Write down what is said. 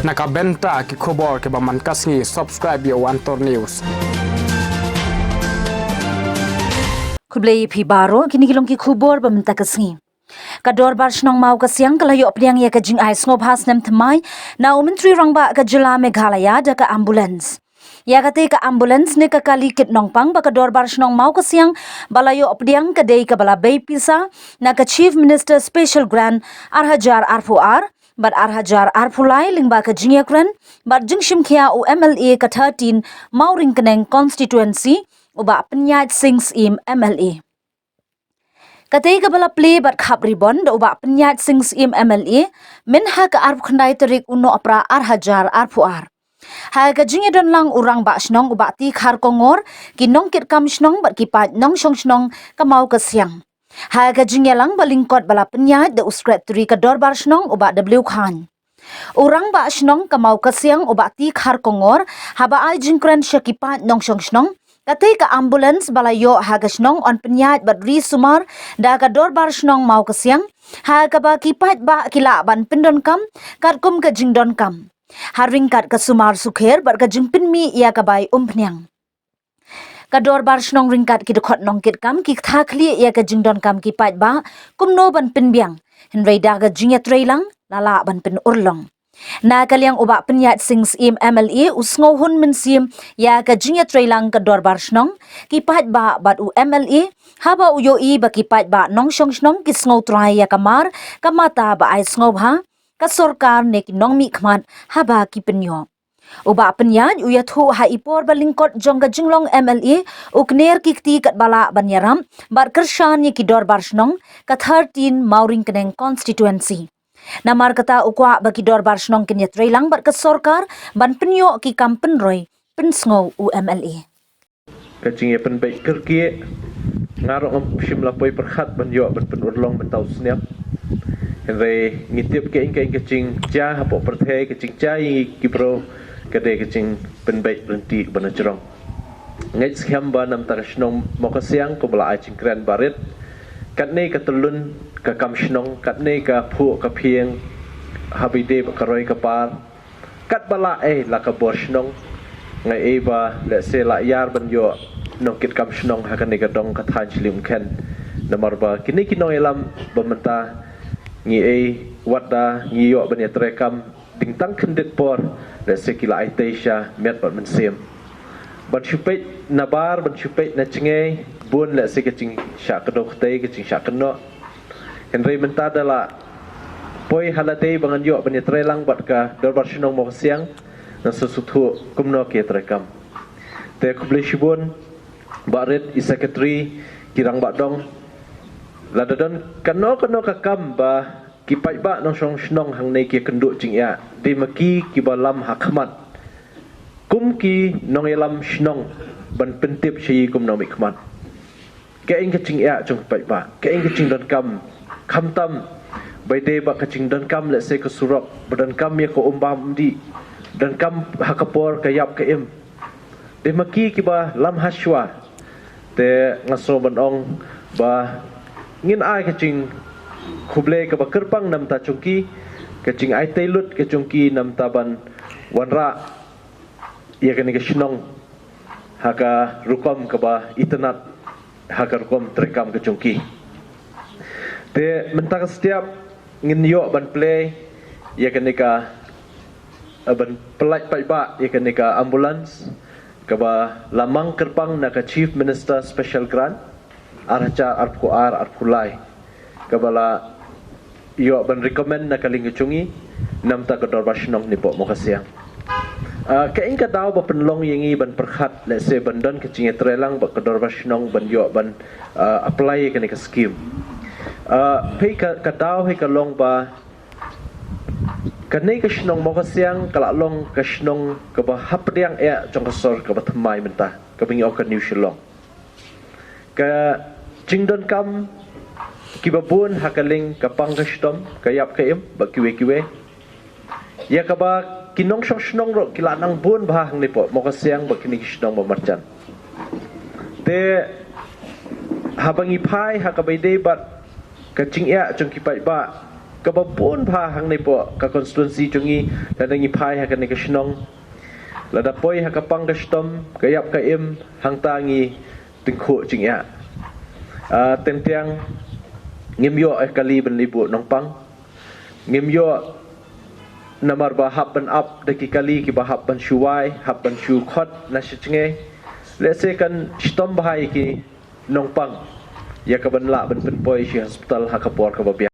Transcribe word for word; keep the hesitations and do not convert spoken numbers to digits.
Na ka bynta ki khubor kiba man ka sngi, subscribe ïa u Antor News. Khublei phi baroh, kine ki long ki khubor ba mynta ka sngi. Ka Dorbar Shnong Mawkasiang ka la ïoh pdiang ïa ka jingai sngewbha snem thymmai na u Myntri Rangbah ka jylla Meghalaya da ka ambulance. Ïa katei ka ambulance ne ka kali kit nongpang ba ka Dorbar Shnong Mawkasiang ba la ïoh pdiang ka dei kaba la bei pisa na ka Chief Minister Special Grant ar hajar arphew ar bad ar hajar arphew lai lyngba ka jingïakren bad jingshimkhia u M L A ka thirteen Mawryngkneng Constituency, u Bah Pynïaid Sing Syiem M L A. Katei kaba la plie bad khap ribbon da u Bah Pynïaid Sing Syiem M L A mynha ka arphew khyndai tarik u Nohprah ar hajar arphew ar. Ha ka jingïadon lang u Rangbah Shnong u Bah T Kharkong Ngor, ki nongkitkam shnong bad ki paid nongshong shnong ka Mawkasiang. Ha ka jingïalang ba lyngkot ba la pynïaid da u Secretary ka Dorbar Shnong u Bah W Khan. U Rangbah Shnong ka Mawkasiang u Bah T Kharkong Ngor haba ai jingkren sha ki paid nongshong shnong, katei ka ambulance ba la ïoh ha ka shnong yn pynïaid bad ri sumar da ka Dorbar Shnong Mawkasiang, ha kaba ki paidbah ki lah ban pyndonkam katkum ka jingdonkam ha ryngkat ka sumar sukher bad ka jingpynmih ïa ka bai umphniang. Ka Dorbar Shnong ryngkat ki dkhot nongkitkam ki ktha khlieh ïa ka jingdonkam ki paidbah kumno ban pynbiang, hynrei da ka jingïatreilang la lah ban pynurlong. Na ka liang u Bah Pynïaid Sing Syiem M L A u sngewhun mynsiem ïa ka jingïatreilang ka Dorbar Shnong, ki paidbah bad u M L A, haba u ïohi ba ki paidbah nongshong shnong ki sngewtrai ïa ka mar ka mata ba ai sngewbha ka sorkar ne ki nongmihkhmat haba ki pynïoh. U Bah Pynïaid u ïathuh ha i por ba lyngkot jong ka jinglong M L A, u kner ki kti katba lah ban ïarap bad kyrshan ïa ki Dorbar Shnong ka thirteen Mawryngkneng Constituency. Namar kata u kwah ba ki Dorbar Shnong kin ïatreilang bad ka sorkar ban pynïoh ki kam pynroi pynsngew u M L A. Ka jingïapynbeit kyrkieh, nga ruh ngam shym la poi pyrkhat ban ïoh ban pynurlong mynta u snem. Hynrei ngi tip kaei kaei ka jingjia hapoh pyrthei, ka jingjia ïa ngi ki briew ka dei ka jingpynbeit lynti kaba na jrong. Ngeit skhem ba na bynta ka shnong Mawkasiang kumba la ai jingkren barit, katne ka tyllun ka kam shnong, katne ka phuh ka phieng, haba ïadei bad ka roi ka par, katba lah ei la ka bor shnong, nga ei ba lehse la ïar ban ïoh nongkitkam shnong ha kane ka dong ka thaiñ Shilichmynken. Namar ba kine ki nongïalam ba mynta ngi ei, wat da ngi ïoh ban ïatreikam ding tang khyndiat por, lehse ki la aitei sha miet bad mynsiem. Ban shu peit na bar, ban shu peit na jngai, bun lehse ka jingshah kdew kdei, ka jingshah kynnoh. Hynrei mynta da la poi ha lade ba ngan ïoh ban ïatreilang bad ka Dorbar Shnong Mawkasiang, ngan sa sngewthuh kumno ki ïatreikam. Te khublei shibun, Bah Rit, i Secretary, ki Rangbah Dong. Lada don kano kano ka kam ba ki paidbah nongshong shnong hangne ki ïakynduh jingeh, dei ma ki kiba lam ha khmat kum ki nongïalam shnong ban pyntip sha ngi kum nongmihkhmat. Kaei ka jingeh jong ki paidbah, kaei ka jingdonkam, khamtam ba ïadei bad ka jingdonkam, lehse ka surok, ba donkam ïa ka um bam um dih, donkam ha ka por ka ïap ka im. Dei ma ki kiba lam ha shuwa. Te nga sngew ban ong ba ngin ai ka jingkhublei kaba kyrpang na bynta jong ki, ka jingaitei lut ka jong ki na bynta ban wanrah ïa kane ka shnong ha ka rukom kaba itynnad, ha ka rukom treikam ka jong ki. Te mynta ka step ngin ïoh ban plie ïa kane ka, eh, ban pynlait paidbah ïa kane ka ambulance kaba la mang kyrpang na ka Chief Minister Special Grant ar hajar arphew ar arphew lai, kaba la ïoh ban recommend na ka liang ka jong ngi na bynta ka Dorbar Shnong Nipoh Mawkasiang. Ah, kaei ka daw ba pynlong ïa ngi ban pyrkhat, lehse ban don ka jingïatreilang bad ka Dorbar Shnong ban ïoh ban, ah, apply ïa kane ka scheme. Ah, phi ka, ka daw hi ka long ba kane ka shnong Mawkasiang ka la long ka shnong kaba hapdeng eh jong ka sor kaba thymmai mynta, kaba ngi ong ka New Shillong. Ka jingdonkam kiba bun ha ka liang ka pang ka shitom, ka ïap ka im bad kiwei kiwei. Ïa kaba ki nongshong shnong ruh ki la nang bun bha hangne hapoh Mawkasiang bad kine ki shnong ba marjan. Te haba ngi phai ha kaba ïadei bad ka jingeh jong ki paidbah, kaba bun bha hangne hapoh ka constituency jong ngi, lada ngi phai ha kane ka shnong, lada poi ha ka pang ka shitom, ka ïap ka im, hangta ngi tyngkhuh jingeh. Ah, teng teng ngim ïoh ïa ka kali ban leit buh nongpang. Ngim ïoh namar ba hap ban ap da ki kali kiba hap ban shu wai, hap ban shu khot na shi jngai. Lehse kan shitom bha ïa ki nongpang ïa ka ban lah ban pynpoi shi hospital ha ka por kaba biang.